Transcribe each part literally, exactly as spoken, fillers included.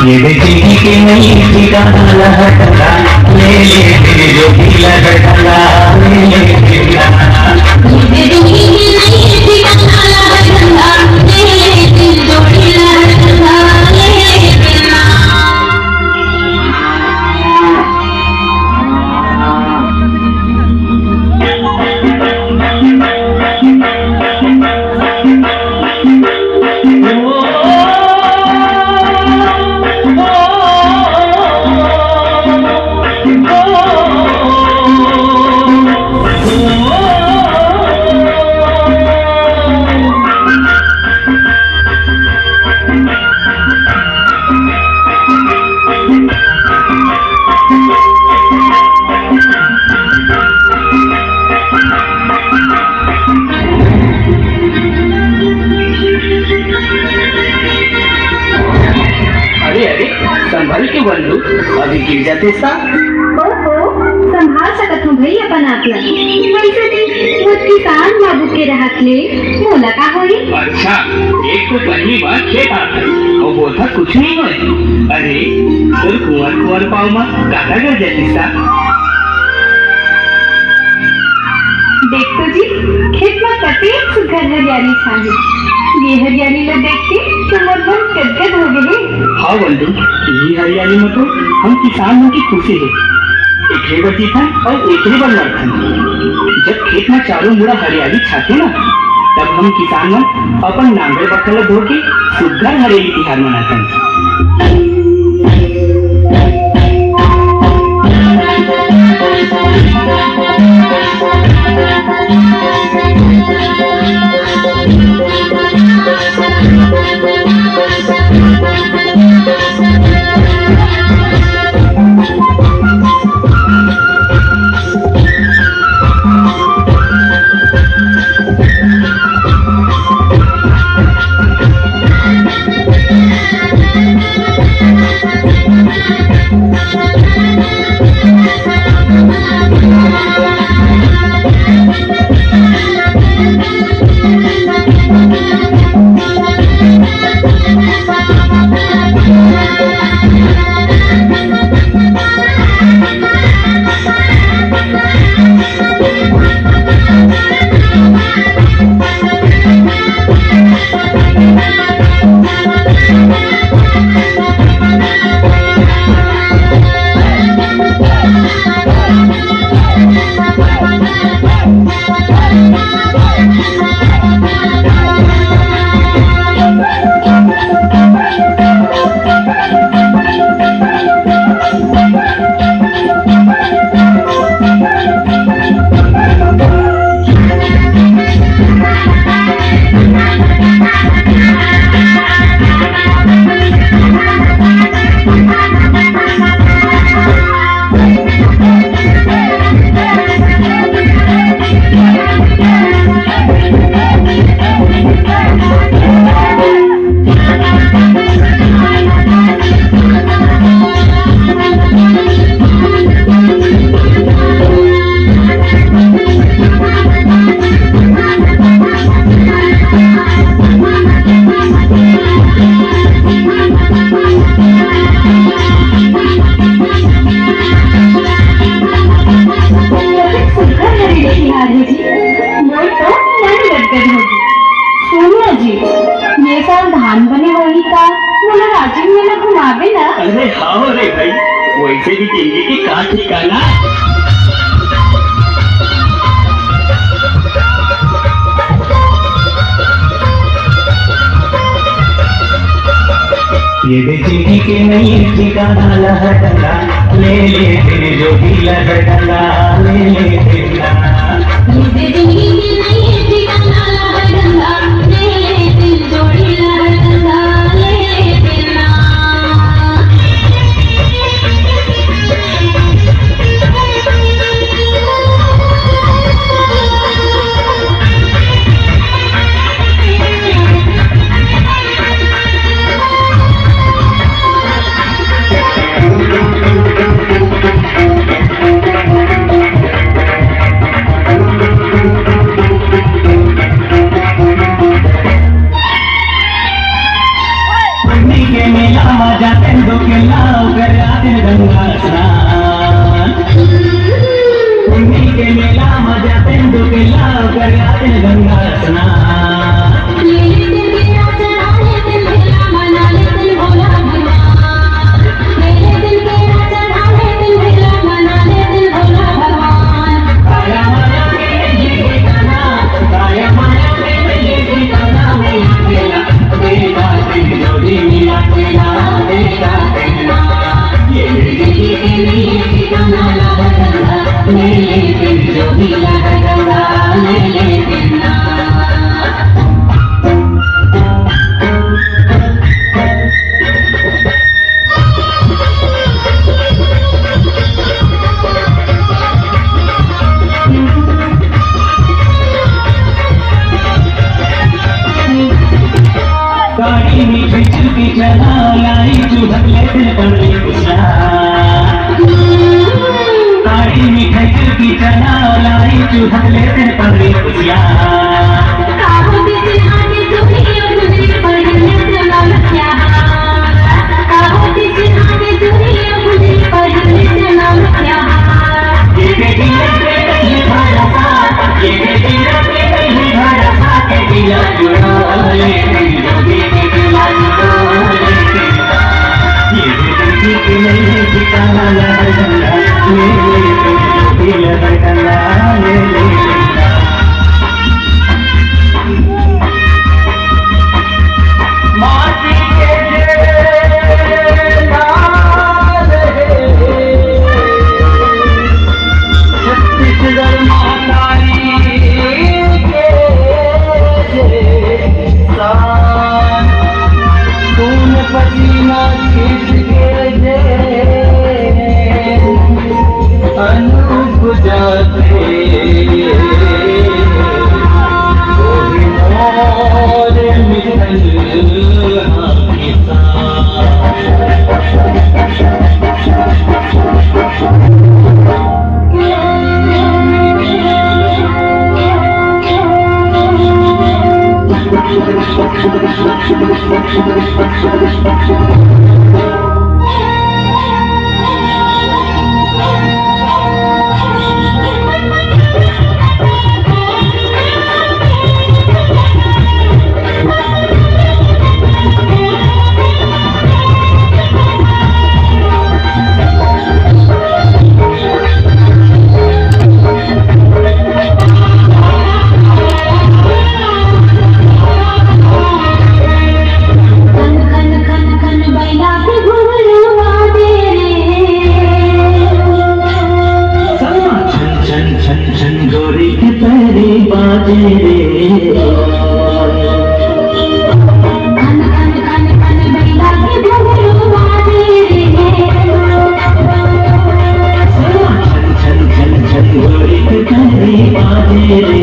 ये दे चिंकी के नहीं ठिकाना लहटला, ले ले दिल जो भी लहटला, ले ले दिल। ये दे चिंकी के नहीं ठिकाना लहटला, ले ले दिल जो भी लहटला, ले ले दिल। अरे, अरे, संभल के बंधु, अभी गिर जाते सा। ओहो, संभाल सकत हूँ भई अपन आप ला। वैसे भी वो किसान बाबू के रहत ले मोला का होही? अच्छा, एक तो पहली बार खेत आत है, अउ बोलत कुछ नहीं होय। अरे, तोर कुंवर कुंवर पाँव मा काका गिर जाते सा। देख तो जी, खेत मा कतेक सुघ्घर हरियाली छाए हे। ये हरियाली ला देख के तो मोर मन गदगद हो गे हे। हाँ बंधु, ये हरियाली मा तो हम किसान मन के खुशी हे। एकरे बर जीथन अउ एकरे बर मरथन। जब खेत मा चारों मुड़ा हरियाली छाथे ना, तब हम किसान मन अपन नांगर बखर ला धो के सुघ्घर हरेली तिहार मनाथन। सुघर हरे बिहार हे जी, मोर तो मन गदगद हो गे। सुन ना जी, ये साल धान बने होही त मोला राजिम मेला घुमाबे ना? अरे हाँ रे भाई, वैसे भी जिंदगी के का ठिकाना। ये दे चिंकी के नहीं ठिकाना लहटला, ले ले दिल जो भी लहटला, ले ले दिल ना। ये दे चिंकी के नहीं ठिकाना लहटला, ले ले दिल जोड़ी लहटला, ले ले दिल ना। गाड़ी में खिचड़ी चला लाई, चूहक लेते पड़े कुछ। गाड़ी में खिचड़ी चला लाई, चूहक लेते पड़े कुछ। छत्तीसगढ़ महाकाली के खून पसीना खींच के जे अनूप जाते, वो भी मोर मिथल छन छन गोरी के पैरी बाजे रे। छन छन छन छन गोरी के पैरी बाजे रे।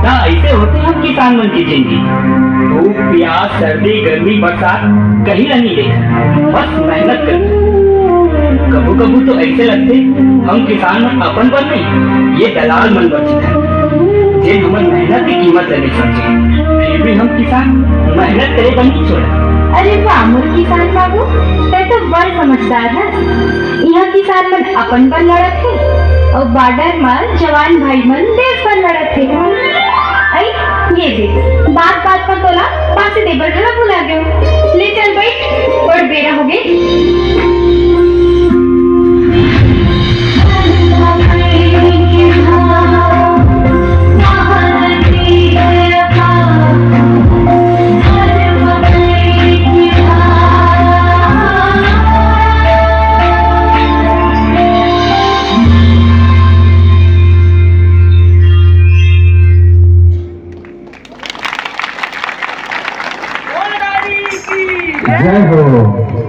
ना, ऐसे होथे हम किसान मन के जिंदगी। धूप, प्यास, सर्दी, गर्मी, बरसात कहीं ला नहीं देखा, बस मेहनत करथे। कभू कभू तो ऐसे लगथे, हम किसान मन अपन बर नहीं, ये दलाल मन बर जीथन, जे हमर मेहनत के कीमत ला नहीं समझे। फिर भी हम किसान मेहनत करे बर नहीं छोड़ा। अरे वाह मोर किसान बाबू, तै तो बड़ समझदार है। यहाँ किसान मन अपन बर लड़त हे, अउ बॉर्डर म जवान भाई मन देश बर लड़त हे। अई, ये दे, बात बात पर तोला पासे दे बर घला भुला गयो। ले चल बैठ, बड़ बेरा हो गे। जय हो।